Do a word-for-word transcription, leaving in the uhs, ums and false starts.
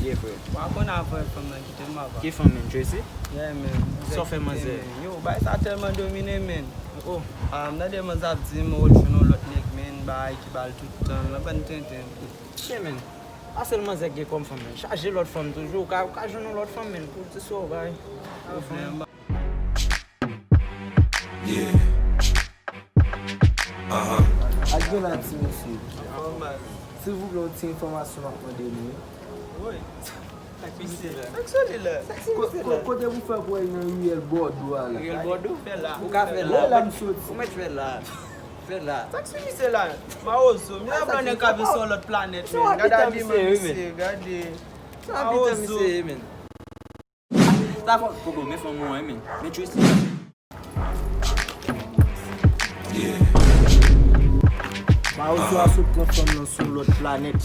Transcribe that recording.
Yeah, frè. Mwen konn avè fanm nan kite m, papa. Ki fanm, man? Tracy? Yeah, man. Sa w fè manzè? Yo, bay sa tèlman domine, man. Oh. Ah, m tande manzè ap di m ou jwenn yon lòt nèg, man, bay ki ba l tout tan l, nan bann tenten. Yeah, man. Pa sèl manzè k gen kòm fanm, man. Chaje lòt fanm toujou. Ou ka, ou ka jwenn yon lòt fanm, man, pou di sa w bay. Yo, fanm. Yeah. Aha. Ak gen la ti mesye. Silvouplè, yon ti enfòmasyon m ap mande nou. Wi. Taksi misye la. Taksi li la. Ko- ko- Kote pou fè pou al nan riyèl Bòdo a la? Riyèl Bòdo? Fè la. Ou ka fè la. Wè la m soti. Ou mèt fè la. Fè la. Taksi misye la. Mawozo. Misye ap nan kafe sou lòt planèt, men. Gade abiman misye, gade. Sa abitan misye ye, men. Sa fò poko men fanm ou an, men. Men Tracy. Yeah. Mawozo a sot pran fanm nan sou lòt planèt.